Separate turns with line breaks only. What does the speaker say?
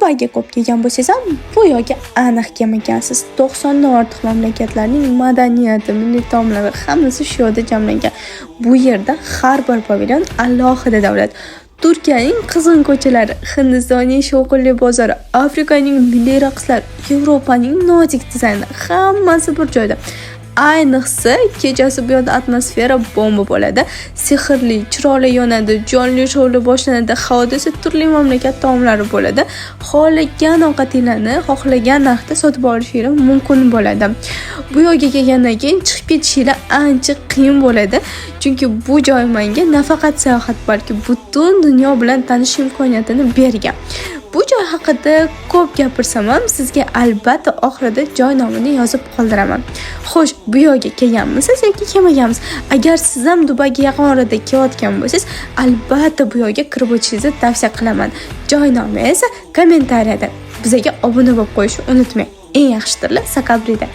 Dubayga ko'p kelgan bo'lsangiz ham, bu yoqga aniq kelmagansiz. 90 dan ortiq mamlakatlarning madaniyati, milliy taomlari, hammasi shu yerda jamlangan. Bu yerda har bir pavilyon alohida davlat. Turkiyaning qizg'in ko'chalari, Hindistonning shovqinli bozori, Afrikaning milliy raqslari, Yevropaning nozik dizayni, hammasi bir joyda. Ayniqsa kechasi bu yerda atmosfera bomba bo'ladi. Sehrli chiroqlar yonadi, jonli shoular boshlanadi, havoda esa turli mamlakat taomlari bo'ladi. Xohlagan ovqatinglarni xohlagan narxda sotib olishinglar mumkin bo'ladi. Bu yerga kelgandan keyin chiqib ketishinglar ancha qiyin bo'ladi, chunki bu joy menga nafaqat sayohat, balki butun dunyo bilan tanishish imkoniyatini bergan. Bu joy haqida ko'p gapirsam ham, sizga albatta oxirida joy nomini yozib qoldiraman. Xo'sh, bu yerga kelganmisiz yoki kelmaganmisiz? Agar siz ham Dubayga yaqin orada kelayotgan bo'lsangiz, albatta bu yerga kirib o'tishingizni tavsiya qilaman. Joy nomi esa kommentariyada. Bizga obuna bo'lib qo'yishni unutmang. Eng yaxshi turlar Sakabrida.